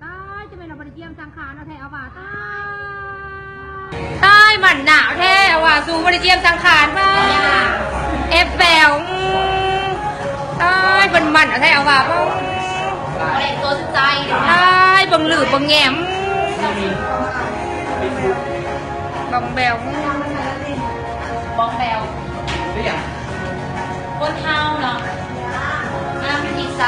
ຕາຍ ຈະແມ່ນວ່າບໍ່ໄດ້ຈຽມສັງຂານເອົາແທ້ເອົາວ່າ ຕາຍ ຕາຍ ມັນໜາວແທ້ເອົາວ່າ ສູບໍ່ໄດ້ຈຽມສັງຂານ ຕາຍ ແອບແບວ ຕາຍ ເພິ່ນໝັ້ນເອົາແທ້ເອົາວ່າ ຕາຍ ເບິ່ງລືບເບິ່ງແຫງມ ບອງແບວ ບອງແບວ ຄົນເຮົາເນາະ ງາມຢູ່ທີ່ໃສ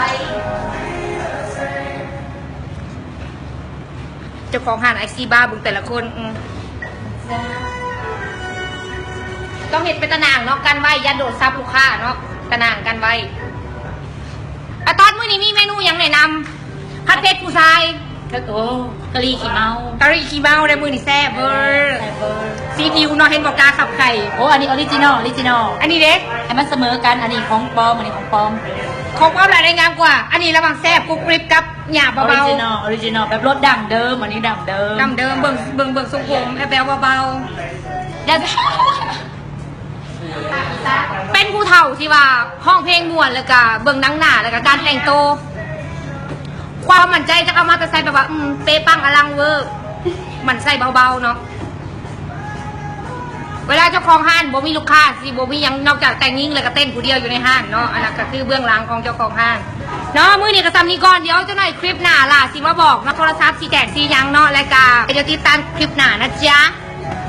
ເຈົ້າຂອງຮ້ານໄອຊີບາ ເບິ່ງແຕ່ລະຄົນ ອື ຕ້ອງເຮັດເປັນຕາໜ່າງເນາະ ກັນໄວ້ ຢ້ານໂດນສັບລູກຄ້າເນາະ ຕາໜ່າງກັນໄວ້. ອາຕອນ ມື້ນີ້ມີເມນູຫຍັງແນະນຳ? ຜັດເຜັດຜູ້ຊາຍ ໂອ້ ກະຫຼີ່ຂີ້ເມົາ ກະຫຼີ່ຂີ້ເມົາໄດ໋ ມື້ນີ້ແຊບເວີ ແຊບເວີ ຊີອິ້ວເນາະ ເຫັນບໍ່ ກາຂັບໄຂ່ ໂອ້ ອັນນີ້ອໍຣິຈິນໍ ອໍຣິຈິນໍ ອັນນີ້ເດ້ ໃຫ້ມັນສະເໝີກັນ ອັນນີ້ຂອງປອມ ອັນນີ້ຂອງປອມ ຂອງປອມລະໄດ້ງາມກວ່າ ອັນນີ້ລະຫວ່າງແຊບກຸບກຣິບກັບຫຍາບເບົາໆ ອໍຣິຈິນໍ ອໍຣິຈິນໍ ແບບລົດດັ້ງເດີມ ອັນນີ້ດັ້ງເດີມ ດັ້ງເດີມ ເບິ່ງ ເບິ່ງ ເບິ່ງຊົງຜົມແອບແບວເບົາໆ ເປັນຜູ້ເຖົ້າທີ່ວ່າຮ້ອງເພງມ່ວນ ແລ້ວກະເບິ່ງໜັງໜ້າ ແລ້ວກະການແຕ່ງໂຕ ຄວາມໝັ້ນໃຈຈັກເອົາມາແຕ່ໃສ ແບບວ່າ ອືມ ເປະປັງອະລັງເວີ ໝັ້ນໃຈເບົາໆເນາະ. ເວລາເຈົ້າຂອງຮ້ານບໍ່ມີລູກຄ້າ ຊິບໍ່ມີຫຍັງນອກຈາກແຕ່ງຍິງ ແລ້ວກະເຕັ້ນຜູ້ດຽວຢູ່ໃນຮ້ານເນາະ. ອັນນັ້ນກະຄືເບື້ອງຫຼັງຂອງເຈົ້າຂອງຮ້ານເນາະ. ມື້ນີ້ກະສ່ຳນີ້ກ່ອນ ດຽວຈັກໜ້ອຍຄລິບໜ້າລະຊິມາບອກເນາະ ໂທລະສັບຊິແຕກຊິຫຍັງເນາະ ແລ້ວກະຢ່າຕິດຕາມຄລິບໜ້ານະຈ໊ະ.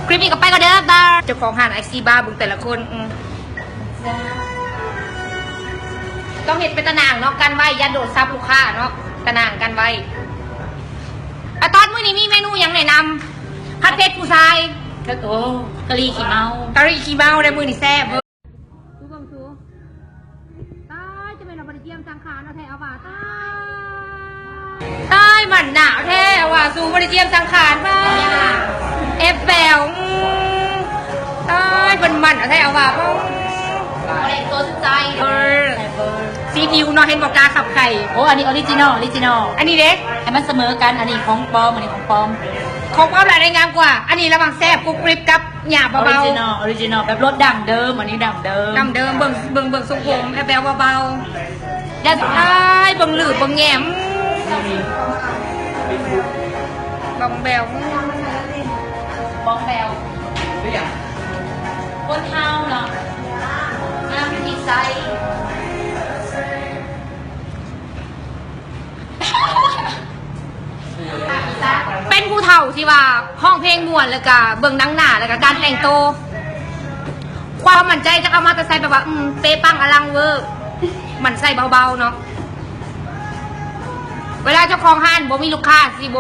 ຄລິບນີ້ກະໄປກ່ອນເດີບາຍ. ເຈົ້າຂອງຮ້ານໄອຊີບາ ເບິ່ງແຕ່ລະຄົນ ອື ຕ້ອງເຮັດເປັນຕາໜ່າງເນາະ ກັນໄວ້ ຢ້ານໂດນສັບລູກຄ້າເນາະ ຕາໜ່າງກັນໄວ້. ອາຕອນ ມື້ນີ້ມີເມນູຫຍັງແນະນຳ? ຜັດເຜັດຜູ້ຊາຍ ໂອ້ ກະຫຼີ່ຂີ້ເມົາ ກະຫຼີ່ຂີ້ເມົາໄດ໋ ມື້ນີ້ແຊບເວີ ສູເບິ່ງສູ ຕາຍ ຈະແມ່ນວ່າບໍ່ໄດ້ຈຽມສັງຂານເອົາແທ້ເອົາວ່າ ຕາຍ ຕາຍ ມັນໜາວແທ້ເອົາວ່າ ສູບໍ່ໄດ້ຈຽມສັງຂານ ຕາຍ ແອບແບວ ຕາຍ ເພິ່ນໝັ້ນເອົາແທ້ເອົາວ່າ ຕາຍ ແຊບເວີ ຊີອິ້ວເນາະ ເຫັນບໍ່ ກາຂັບໄຂ່ ໂອ້ ອັນນີ້ອໍຣິຈິນໍ ອໍຣິຈິນໍ ອັນນີ້ເດ້ ໃຫ້ມັນສະເໝີກັນ ອັນນີ້ຂອງປອມ ອັນນີ້ຂອງປອມ ຂອງປອມລະໄດ້ງາມກວ່າ ອັນນີ້ລະຫວ່າງແຊບກຸບກຣິບກັບ ຫຍາບເບົາໆ ອໍຣິຈິນໍ ອໍຣິຈິນໍ ແບບລົດດັ້ງເດີມ ອັນນີ້ດັ້ງເດີມ ດັ້ງເດີມ ເບິ່ງ ເບິ່ງ ເບິ່ງຊົງຜົມແອບແບວເບົາໆ ແລ້ວ ຕາຍ ເບິ່ງລືບເບິ່ງແຫງມ ບອງແບວ ບອງແບວ ຄົນເຮົາເນາະ ງາມຢູ່ທີ່ໃສ. ເປັນຜູ້ເຖົ້າທີ່ວ່າຮ້ອງເພງມ່ວນ ແລ້ວກະເບິ່ງໜັງໜ້າ ແລ້ວກະການແຕ່ງໂຕ ຄວາມໝັ້ນໃຈຈັກເອົາມາແຕ່ໃສ ແບບວ່າ ອືມ ເປະປັງອະລັງເວີ ໝັ້ນໃຈເບົາໆເນາະ. ເວລາເຈົ້າຂອງຮ້ານບໍ່ມີລູກຄ້າ ຊິບໍ່